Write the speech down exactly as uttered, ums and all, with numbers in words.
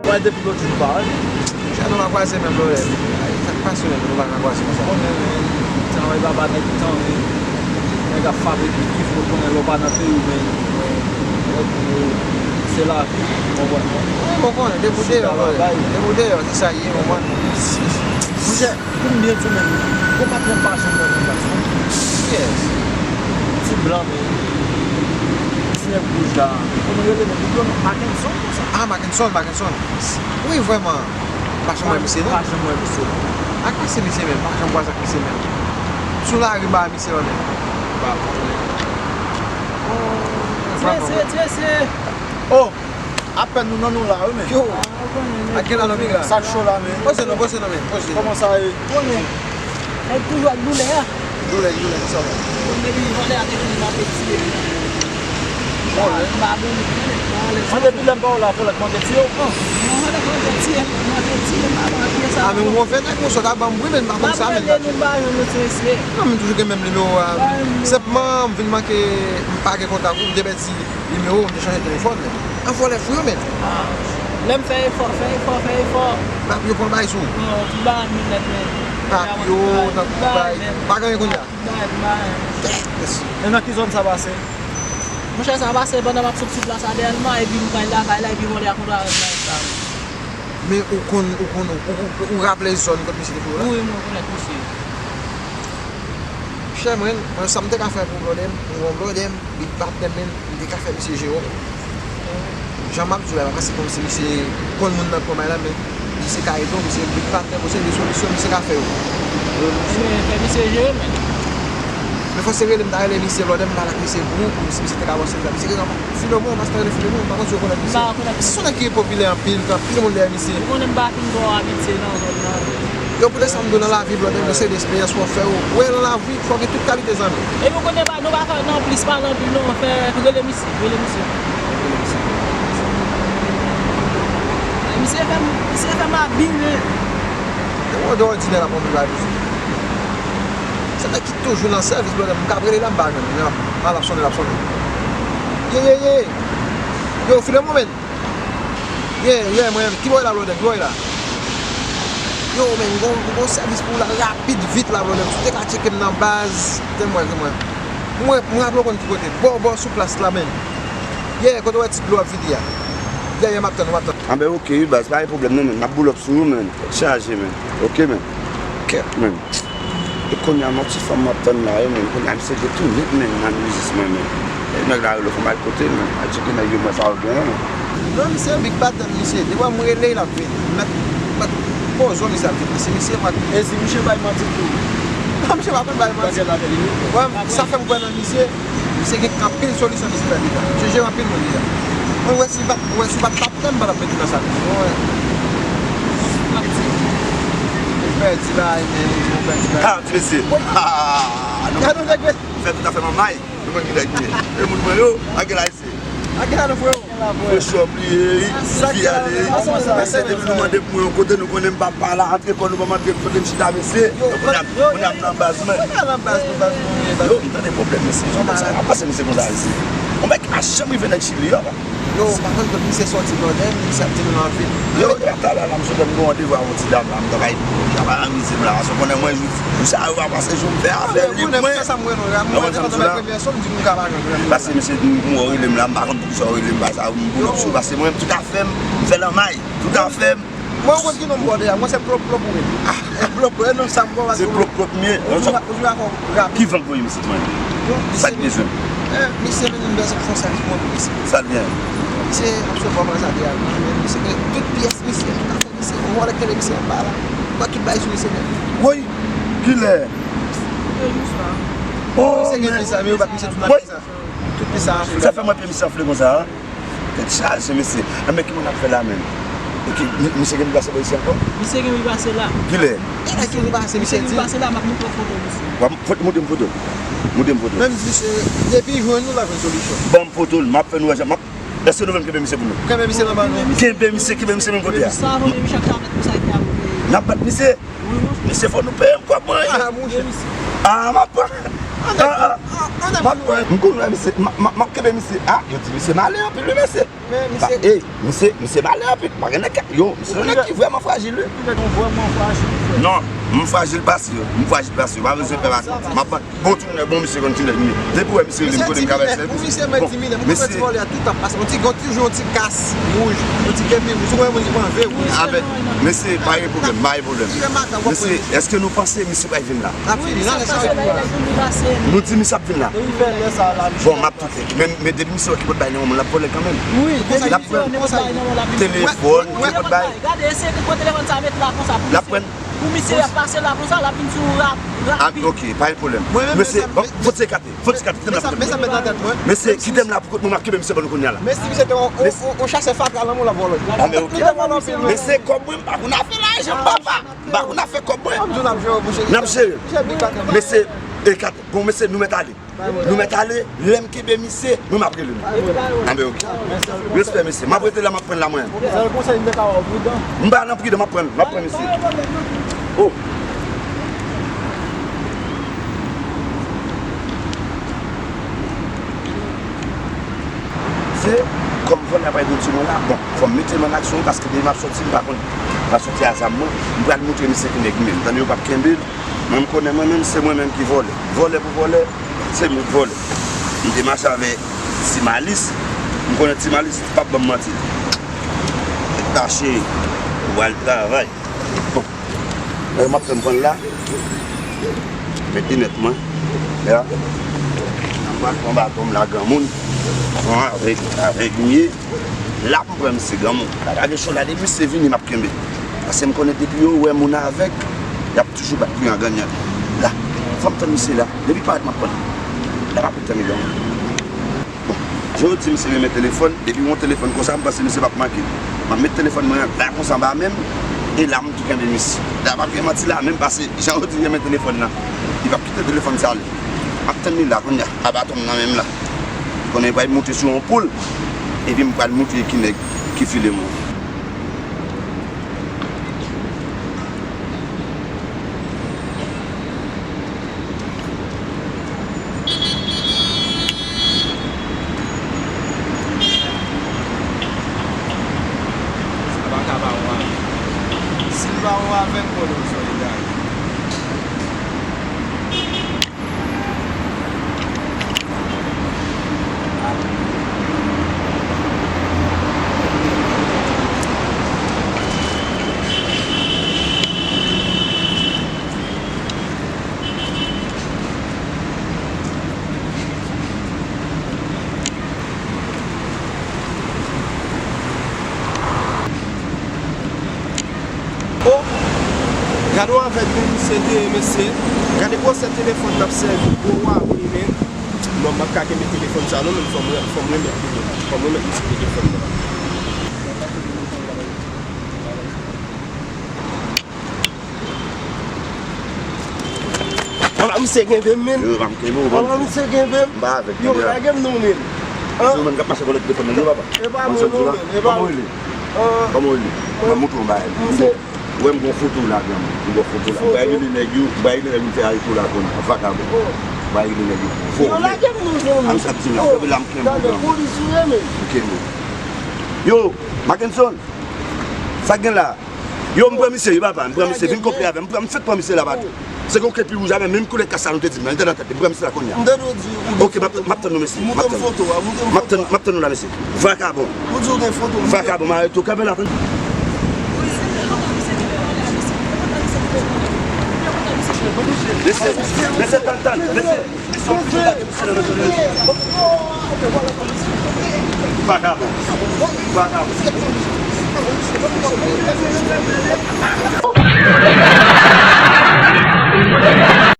Wè depi lòt jou pa wè. Monchè, nou pa kwaze menm lè. Sa k pase menm, nou pa ka kwaze konsa. Konnen, men, travay papa nèg tan, men. Nèg ap fabrike kif, ou konnen lè w pa nan peyi w, men, men, se lavi, ou konprann mwen. Wi, mwen konnen, depi w deyò, brother. Depi w deyò, se sa l ye, ou konprann. Monchè, pou m byen di w menm, gon patnè m pa janm wè nan baz non. Kiyès? Ti blan, men, ti nèg wouj la. Kòman l rele menm? Li rele Mackenson konsa. Ah, Mackenson, Mackenson. Wi, vrèman. M pa janm wè misye non. Pa janm wè misye. Ak pase misye menm, m pa janm kwaze ak misye menm. Sou lari m pa wè misye non. M pa konnen. Oh, vrèman. Tresye, tresye. Oh, apèn nou nan nou la wi men. Yo. Ak gen la non piga. Sa k cho la men. Poze non, poze non men, poze. Kòman sa ye? Konnen. Nèg toujou ak doulè a. Doulè, doulè, sa va. Depi vòlè a te fini m ap tiye. Vòlè? M pa boni, m pa alèz. Mwen depi lè m pa wè w la, vòlè k manke tiye w. Non, non, vòlè k manke tiye, manke tiye, m pa manke sa. Ah, men ou move nèg, ou sot a ban m wi, men m pa konn sa, men. M ap rele nou, m pa jwenn nou, se, se. Non, men toujou gen menm nimewo a. Senpman, m vin manke, m pa gen kontak ou, m te pèdi nimewo, m te chanje telefòn, men. An vòlè fou yo, men. Ah, lè m fè efò, fè efò, fè efò. Papi yo pran bay sou. Non, tout bagay m nèt, men. Papi yo, nan tout bay. Pa gen anyen kounye a. Bay, bay. E nan ki zòn sa pase? Monchè, sa pase pandan m ap sot sou plas la dèyèlman, epi m pral lakay la, epi vòlè a kontre avè m nan sa. Men ou konn, ou konn, ou, ou, ou raple zòn kot misye te fè w la? Wi, mwen konèt misye. Chè mwen, mwen sa m te ka fè pou blòdè m, pou yon blòdè m, Big Patnè m, men m te ka fè misye jere w. Jan m ap di w la, pa se kòmsi misye konn moun nan k pran bay la, men misye ka ede w, misye big patnè, misye gen solisyon, misye ka fè yo. Ebyen, fè misye jere, men. Men fò se rele m ta rele misye, blòdè m pale ak misye gwo, pou si misye te ka panse m la. Misye gen Filemon, pastè rele Filemon, m pa konn si w konèt misye. M pa konèt misye. Se yon nèg ki popilè anpil, gen anpil moun dèyè misye. Ou konnen m pa fin twò abitye nan zòn nan. Yo, poutèt sa m di w nan lavi, blòdè m, se de esperyans w ap fè yo. Ou wè nan lavi, fò gen tout kalite zanmi. Epi w konnen pa, nou pa fè nan plis pale anpil non, fè rele misye, rele misye. Misye fè m, misye fè m abi, men. E mwen de òdinè la pou m la toujou. Se nèg ki toujou nan sèvis, blòdè m, m ka rele la, m pa jwenn li, men l ap sonnen, l ap sonnen. Ye, ye, ye. Yo, Filemon, men. Ye, ye, mwen, ki bò w ye la, blòdè? Ki bò w ye la? Yo, men, gon, gon sèvis pou w la, rapid, vit la, blòdè. Si w te ka tcheke m nan baz, tè mwen, tè mwen. Mwen, mwen raple w konn ki kote. Bò, bò, sou plas la, men. Ye, kote w wè ti dlo ap vide a? Dèyè, m ap tann ou, m ap tann ou. Anben, oke, wi, baz, pa gen pwoblèm, non, men. M ap boul up sou ou, men. Tèt chaje, men. Oke, men. Kèt, men. E kounye a, m ap ti fanm m ap tann la, wi, men. Kounye a, misye detounen, men, nan mizis mwen, men. E nèg la rele w fò m al kote l, men. Al tcheke nèg yo, mwen sa yo genyen, men. Non, misye, Big Patnè m, misye. Depi m rele l, l ap vini. M mèt, m mèt poze w, misye ap vini. Paske misye, mwen. E si misye bay manti tou? Non, misye pa konn bay manti. Wè, sa fè m kwè nan misye. Misye gen anpil solisyon misye fè deja. Misye jere anpil moun deja. Mwen wè si l pa t, wè si l pa t patnè m pa t ap mete nan sa misye. Mwen wè. Ou pèdi bagay, men, ou pèdi bagay. Ah, ti mesye. Ah, nou fè tout afè manmay. Nou konn ki nèg li ye. E moun mwen yo, a gen la isi. A gen la nou freo. Fresh up li ye, wi. Fi ale, wi. Mesye depi nou mande pou mwen yon kote, nou konnen m pa pa la, antre kò nou ban m antre kote m chita, mesye. Donk, kounye a, kounye a m nan baz mwen. Kounye a nan baz nou, baz nou ye, baz nou. Yo, m tande pwoblèm, mesye. Jan bagay sa, m ap pase misye konsa, mesye. Yon bagay ki pa janm rive nèg Chili, yo. Yo, m pa konn kot misye sòti, blòdè, misye ap di nou nan vil. Yo, yo, talè la, m sot, m gen yon randevou avè yon ti dam la, m ta bay, m ta bay anmize m la, paske w konnen mwen, jou, jou sa yo pa pase jou m fè afè lib mwen. Ou konn sa m wè nou la, m wè depi bay premye sou, m di m ka pa jwenn premye. Paske misye di m, ou rele m la, m pa konn poukisa w rele m, bay sa, m boul up sou, paske mwen, tout afè m, m fè lanmay, tout afè m. Mwen, ou konn ki non m ba w deja, mwen se Plop Plop ou ye. Ah, Plop Plop, e non sa m ba w, paske se Plop Plop m ye. Ou jwe, ou jwe avè w rapid. Ki van k voye m isit mwen? Sa k bezwen? Eh, misye vin m bezwen fè yon sèvis pou mwen pou misye. Sa l gen? Misye ap sot bò pran sa deja. Misye gen tout pyès misye, tout afè misye. Yon vòlè k kenbe misye anba la. Mwen tout bay sou misye nèt. Woy! Kilè? Misye gen plis sa, men yo bat misye tout nan plis sa. Tout plis sa anfle. Sa fè mwen pye misye anfle konsa, a? Tèt chaje, mesye. Anben, ki moun ap fè la menm? Ok, mi-, misye gen pou pase bò isi ankò? Misye gen pou pase la. Kilè? Kilè ki pou pase, misye di? Misye gen pou pase la, m ap montre w foto misye. W ap foto, montre m foto. Montre m foto. Menm misye, depi jwenn nou, l ap jwenn solisyon. Ban m foto l, m ap fè nou wè jan, m ap, èske nou menm kenbe misye pou nou? Kenbe misye nan men nou. Kenbe misye, kenbe misye menm kote a. Sa, nou menm chak sa met pou sa ki ap. N ap bat misye. Wi, wi. Misye, fò nou peye m kòb mwen. Ah, monchè. Ah, m ap pran. Ah, ah. M ap pran, m konn wè misye, m, m, m ap kenbe misye. Ah, yo di misye malè anpil, wi, mesye. Men misye, ey, misye, misye malè anpil. Pa gen nèg ki, yo, misye se yon nèg ki vrèman frajil, wi. Ou vrèman frajil, frè. Non, m frajil pase yo. M frajil pase yo. Pa bezwen pè pase. M ap ban, bon, tout nèg, bon, misye konn ki nèg li ye. Depi w wè misye rele m kote m ka bay sèvis. Bon, misye. Avèk, mesye, pa gen pwoblèm, pa gen pwoblèm. Mesye, èske nou panse misye pral vin la? Nou di misye ap vin la. Bon, m ap tou fè. Men, men depi misye wè ki pot bay nan men moun, l ap vòlè kanmenm. L ap pran telefòn, ki pot bay. L ap pran. Ah, ok, pa gen pwoblèm. Mesye, bon, fòk se ekate, fòk se ekate, kite m la pou nou. Mesye, kite m la pou kote mwen, m ap kenbe misye ban nou kounye a la. Mesye, misye te yon, yon, yon chasè fatra nan moun la vòlè. Ah, men ok. Mesye, kòb mwen, m pa konn afè lajan, papa. M pa konn afè kòb mwen. N ap jere l. Mesye, ekate. Bon, mesye, nou mèt ale. Nou mèt ale, lè m kenbe misye, mwen m ap rele nou. Anben, ok. Respè, mesye. M ap rete la, m ap pran l la, mwen. M pa nan pridan, m ap pran l, m ap pran misye. Oh. Se kòm vòlè ap pral soti mwen la. Bon, fò m mete m an aksyon, paske depi m ap soti, m pa konn. M pa soti a zam mwen. M pral montre misye ki nèg m menm. Tande, yo p ap kenbe l. Mwen, m konnen mwen menm, se mwen menm ki vòlè. Vòlè pou vòlè, se mwen k vòlè. M te mache avè Ti Malis. M konnen Ti Malis p ap ban m manti. Tache, ou al travay. Bon. Lè m ap fè m pran l la. Met linèt mwen. Ya. M pral pran baton m la, granmoun. Bon, avèg, avèg m ye. La pou m pran misye, granmoun. Lage cho la, depi misye vini, m ap kenbe. Paske m konnen depi yo wè moun avèg, y ap toujou bat pou yon ganyan. La, fò m tann misye la. Depi parèt, m ap pran l. La pa pou tann li, granmoun. Bon, jan yo di misye renmen telefòn, depi yon telefòn konsa, m panse misye p ap manke. M ap met telefòn mwen la konsa anba men m, e la m tou kenbe misye. La p ap gen manti la menm, paske jan yo di renmen telefòn nan, li p ap kite telefòn sa ale. M ap tann li la kounye a, a baton m nan men m la. Konnen pral monte sou yon poul, epi m pral montre ki nèg ki file mwen. Sa pa ka pa yon avè. Si l pa yon avè, m konnen w se yon egal. Oh! Gade yon avèg misye te ye, mesye. Gade gwosè telefòn l ap sèvi, gwo wawon li, men. Non, m p ap ka kenbe telefòn sa non, men fò m, fò m remèt li, men. Fò m remèt misye telefòn nan. Wala, misye kenbe m, men. Yo, pa m kenbe w, wala, misye kenbe m. M pa avèg, yo, lage m non, men. An? Se ou menm k ap mache vòlè telefòn nan, wi, papa. E pa mwen non, men. E pa mwen. Kòman w rele? Kòman w rele? M ap montre w yon bagay. Ou wè m gen yon foto w la, granmoun. M gen yon foto w la. M pral rele nèg yo, m pral rele nèg yo vin fè arete w la kounye a. Vakabon. M pral rele nèg yo pou vòlè. Yo, lage m non, men. A, m sa di la, kenbe la, m kenbe w, granmoun. M kenbe w. Yo, Mackenson, sa k gen la? Yo, m pran misye, wi, papa, m pran misye, vin kope avè m, m pran, m fèk pran misye la, patwon. Se gen yon kepi wouj avè m, menm koulè kas sa nou te di m nan, li te nan tèt li, m pran misye la kounye a. Ok, m ap, m ap tann nou, mesye, m ap tann nou. M ap tann, m ap tann nou la, mesye. Vakabon. Vakabon, m arete w, kanpe la, tann. Mesye, mesye, tann, tann, mesye. Vakabon. Vakabon.